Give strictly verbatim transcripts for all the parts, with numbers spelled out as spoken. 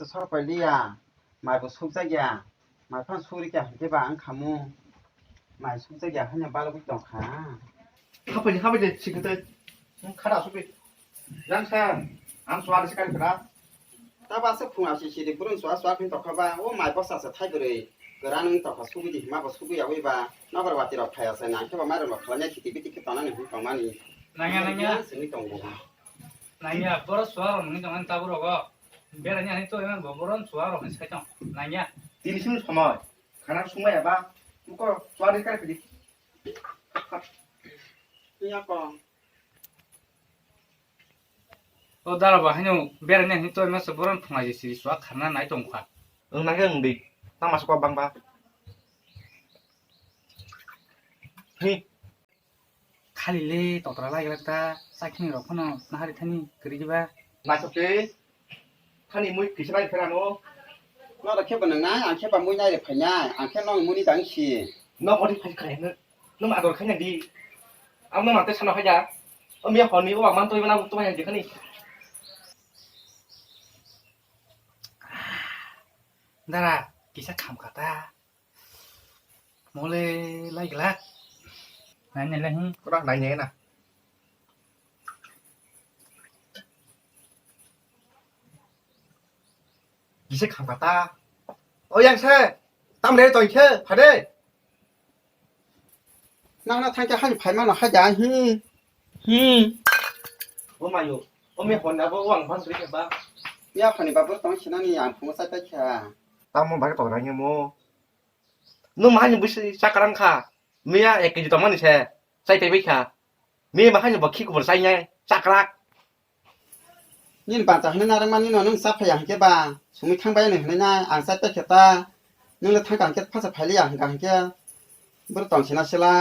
Sor pailiya, mai bo sukjakya, mai phano suri kha hinkhe ba ang khamu, mai sukjakya hanya balugwi tongkha. Hapai de, hapai de, sikhe tei. Khada supi. Yang sa, ang suar sikari khada. Tabo aswk phung asi siri burun sua sua khin tokha ba, o mai bosa se thai bwrwi. Kwran wng tokha sugwi di hima bo sugwi yawi ba. Nobar wati rok phai asai nang khe ba mai rok khalanya khiti biti khe tonani hwn tongmani. Nangya, nangya. Sini tongo. Nangya, boro sua rok nungwi tongmani tabo rogo. Berani ani to emang bo boro sua rok ni sai tong. Nangya. Tini sini somoi. Khana sumai aba. Muko sua ni kar khidi. Iya ko. O dara ba haino berani hini to masa boron phungai jesi sua kharna nai tong kha. Wng nang wng di. Tama sukwa bang ba. Hi. Khali le totra lai gala ta sakini rok phano nahari thani kri ba. Nai sokte. Thani mui kisa nai phera no. No da khe ba nang nai, ang khe ba mui nai re phai nai, ang khe no mui ni dang si. No body phai khai no. No ma dor khai na di. Ang no ma te sana phai ja. O mi honi o man to na to ya de khani. Dara kisa kham kata. Mole lai glak. Nai nai lai hi. Kora nai nai na. Gise kham kata. O yang se. Tam re tong khe phade. Nang na thang khe hani phai mano ha ja hi. Hi. O mayo. O me hon abo wang ban sri ba. Ya khani babur tong sinani ang phungo sai pai kha. Tamo bai to rang mo. Nwng ma hani bwswi chakrang kha. Miya ek kg tongmani se chai paibai kha. Miya ma hani bo khi kubur chainai chakrak. Nini bacha hwnwi narwkmani no nwng cha phaiya hinkhe ba sumui thang bai hwnwi nai ang chai paikhe ta. Nwng le thang kha hinkhe phaisa phailiya hwnkha hinkhe bwrwi tong sina sila.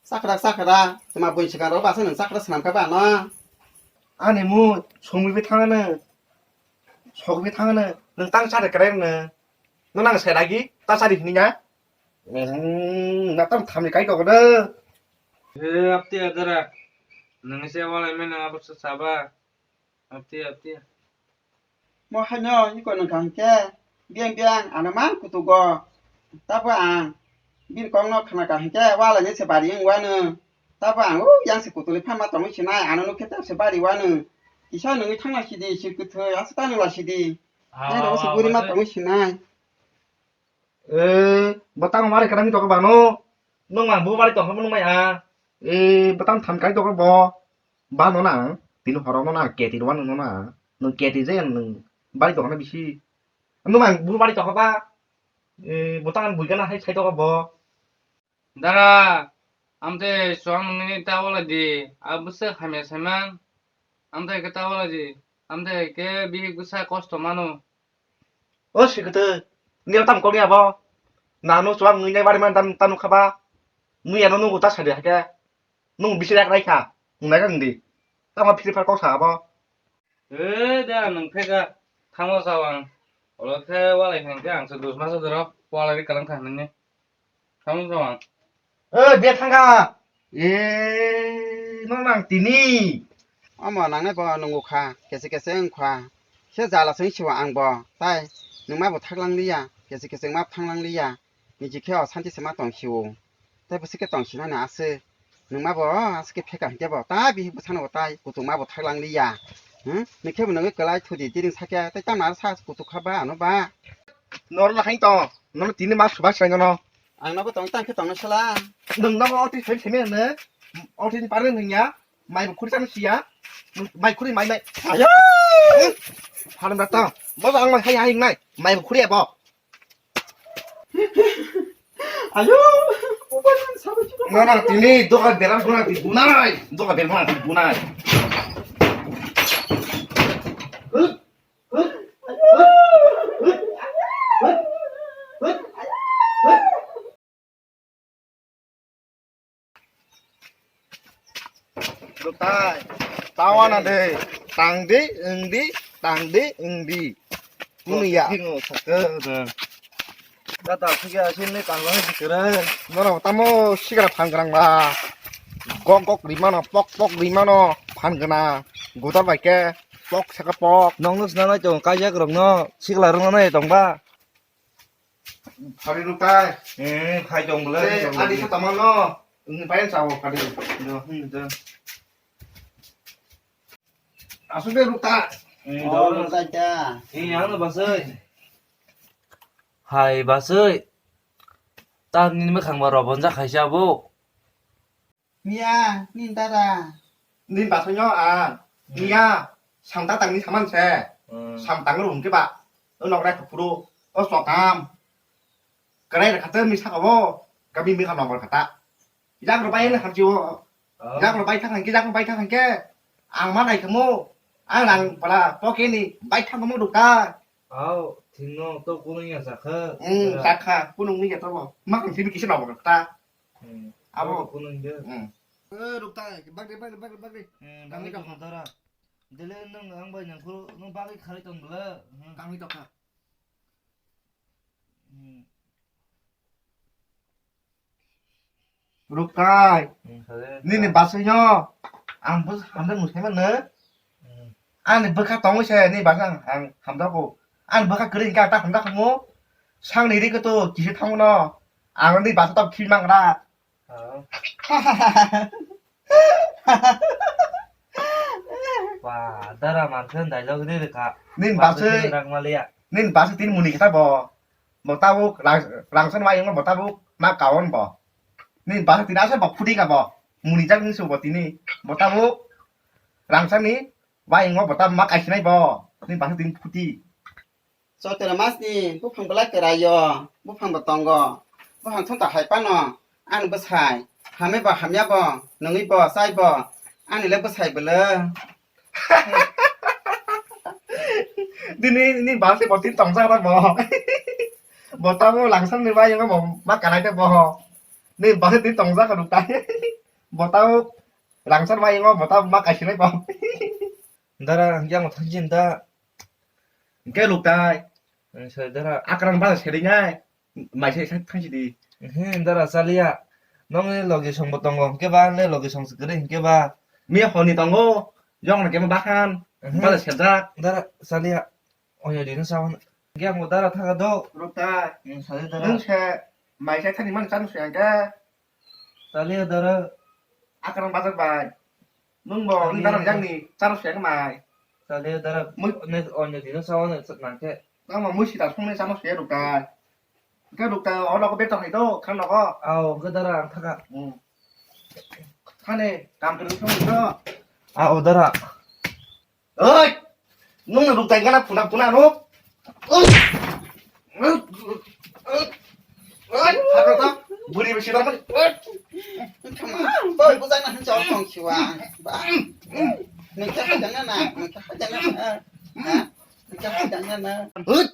Chakrak chakrak tuma buini swkang rogo basa nwng chakrak swnam kha ba ano. Ani mui sumui bai thangano. Sogwi thangano nwng tang chari kwrwi rwno. Nwng nang sai ragi ta chari hwnwi na. Nwng na tam thamni kai tongo de. He apti adara. Nwng se walai mena abo se saba. Apti apti. Mo haino iko nwng kaham khe biang biang ano man kutugo. Tabo ang bini kok no khna kaham khe walai ni se bari wng wano. Tabo ang o yang se kutuli phan ma tongwi sinai ano nukhe tei se bari wano. Kisa nungwi thangna sidi sir kwthwi aswk tani la sidi. Nai rok se buri ma tongwi sinai. Eh, bwtang mari kwrang toko bano. Nung mang bu mari toko nung mai a. Eh, bwtang tham kai toko bo. Bano na. Tini horo no na keti rwano no na. Nung keti je nung bari toko na bisi. Nung mang bu mari toko ba. Eh, bwtang bui gana hai sai toko bo. Dara, amte chuang nungni ta wala di, a bwswk hamya saimang, amte ke ta wala di, amte ke bihik bwsa kosto mano. O sikete, ni tam kok ya bo, nano chuang nungni bari man tam tanu khaba, nui ano nugo ta sadi hake, nung bisi rak rai kha, nung nai kang di, tama phiri phar kok sa abo. Eh, da, nung phega, tamo sawang, olo khe walai khan khe ang se dus masa doro, walai ri kalang khan nini. Tamo sawang. Eh, de thanga. Eh, no nang tini. Omo nangnai bo nungo kha, kese kese wng kha. Se jala se wng siwa ang bo, tai nungma bo thaklang liya, kese kese wngma thanglang liya. Niji khe o santi se ma tong siwo. Tai bwswk khe tong sinani aswk. Nwngma bo aswk khe pheka hinkhe bo ta bihik bwsano bo tai kuchukma bo thaklang liya. Hmm? Nikhe bo nungwi kwlai thudi diring sakhe tai tamo aro sa kuchuk kha ba ano ba. Norok hai tong. Nono tini ma suba sai nono. Ang nobo tong tang khe tongno sala. Nwng nobo oti sai sai mene. Oti ni pare nwngya. Mai bo khuri chano siya. Mai khuri mai mai. Ayo. Halam rata. Bo ang mai hai hai nai. Mai bo khuri abo. Ayo. Nono tini doka beram bona ti bunai. Doka beram bona ti bunai. Dotai. Tawana de. Tang di, wng di, tang di, wng di. Kunu ya. Thingo sakhe. Data thik ya, sini tang di kere. Nono tamo sigra phan grang ba. Gok gok rimano, pok pok rimano phan gana. Goda bai ke. Pok saka pok. Nokno swnamnai tongo, kaijak rokno sikla rwngna nai tongba. Phari rwktai. Eh, phai tong bwle. Tei adi sa tongmano. Wngni payan sao phari. Do, hmm, do. Asuk de rwktai. Eh, do. Oh, rwktai ta. Eh, ano basai. Hai basai. Ta nini mwkhang ba robonjak khaisa bo. Miya, nini dara. Nini basai no ang. Hmm. Miya, samta tangni saman se. Hmm. Samtang rung ke ba. O nok rai phuru. O sokam. Krai ra khata mi saka bo. Kami mi kha nongol khata. Yang ro bai na khamchi o. Oh. Yang ro bai thang ke, yang ro bai thang ke. Ang ma nai khamu. Ang nang pala poke ni bai thang khamu dukta. Au, thingno to kunui ya sakha. Hmm, sakha, kunung ni ya to bo. Ma khamchi mi kisa nongol khata. Hmm. Abo. Kunung de. Hmm. Eh, rukta, bagri, bagri, bagri, bagri. Hmm, kami bagri kok dara. Dele nang ang bai nang khuru, nang bagri khari tong bela. Hmm. Kami kok. Hmm. Ruktai. Hmm, khare. Nini basui no. Ang bus hamda musai man ne. Hmm. Ani bwkha tongwi se ni bwkha ang, ang hamjago. Ani bwkha kwrwi hwnkhe ang ta hamjakhamu. Sangni ri kwtwi kisa thango no. Ang ni basa tok khi mangra. Oh. Ba, dara mankhe dialogue ri rwkha. Nin basa basui, rak maliya. Nin basa tin muni kisa bo. Bo tabuk rang, rangsan wayung bo tabuk ma kaon bo. Nin basa tin asa bo phuti ka bo. Muni jak ni su bo tini. Bo tabuk rangsani Wayung o bwta ma kaisinai bo, ni basa tini phuti. Chotwra masni buphang belai kwraio, buphang bo tongo. Buphang thongkha hai phano ani bwsai, hamya bo hamya bo, nungwi bo chai bo, ani le bwsai bwle. Nini, nini basa bo tini tongjak bo. Bo tamo langsam ni wayung o bo ma kanai de bo. Ni basa tini tongjak ruk tai. Bo tamo Rangsan wayung o bota ma kaisinai bo. Dara, hingke ang thangsin da. Hingke luktai. Ang sai dara. Akrang basa seringai. Mai sai sai thangsi di. He, dara chaliya. Nongni logi song bo tongo. Hingke ba, le logi song se kwrwi hingke ba. Mi honi tongo. Yong na kema bahan. He. Basa serjak. Dara chaliya. Oya dino sawan. Hingke ang dara thaga do. Luktai. Ang sai dara. Nung se mai sai thani man chanu se hingke. Chaliya dara. Akrang bajak bai. Nung bo, nung dara jang ni, charo se mai. Chaliya dara. Mui- ne, onyo dino sawan ne nangke. Nang ma mui sita sung ne charo se rukta. Ke rukta, ono ko beto hai do, khan no ko. Ao, ke dara ang thaka. Hmm. Khane, kam kru sung do. Ao, dara. Oi! Nung na ruktai gana puna puna no. Oi! Oi! Oi! Hakata, buri bisi tar mani. Oi! Oi, bujang na hancha ong siwa. Ba. Nung kya hajang na, nung kya hajang na. Ha? Nung kya hajang na. Oi!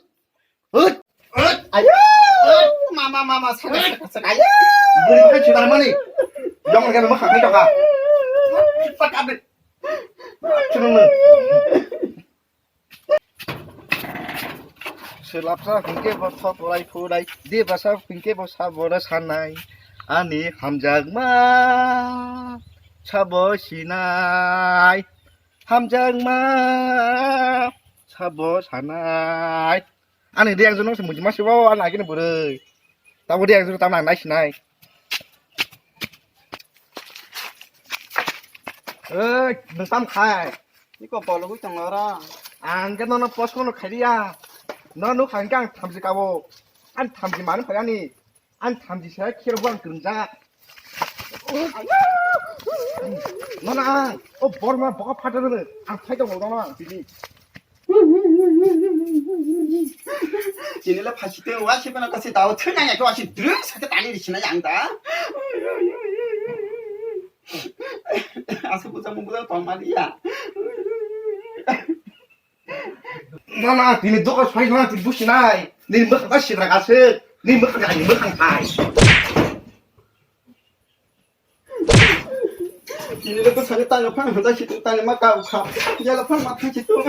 Hut! Hut! Ayo! Hut! Mama, mama, sakit, sakit, sakit. Ayo! Buri makan cutar mani. Jong lagi memang kami doka. Pak abis. Cunung lu. Selapsa hingke bo sa borai phurai. Di basa hingke bo sa bora sanai. Ani hamjagma sabo sinai. Hamjagma sabo sanai. Ani de ang jono se muji masi bo, ani agini bwrwi. Tamo de ang jono tamo ang nai sinai. Oi, nung tam khai. Iko polo gwi tong ora. Ang ke nono post kono khai dia. No nuk hang kang thamji kabo. An thamji manu khai ani. An thamji se khero buang kwrwngjak. Nono ang, o borma boka phatar rwno, ang phai tongo nono ang tini. Tini le phasi te wa se bana kasi tao thina ya ko asi drung sa ke tali ri sina yang da. Asa buja mo buja tong ma dia. Mama, tini doka soi mama tini busi nai. Nini mwkhang ta sidra kasik. Nini mwkhang ani mwkhang thai. Tini le bwsani tangwi phang hwnjak si tong tangwi ma kau kha. Yala phang ma thang si tong.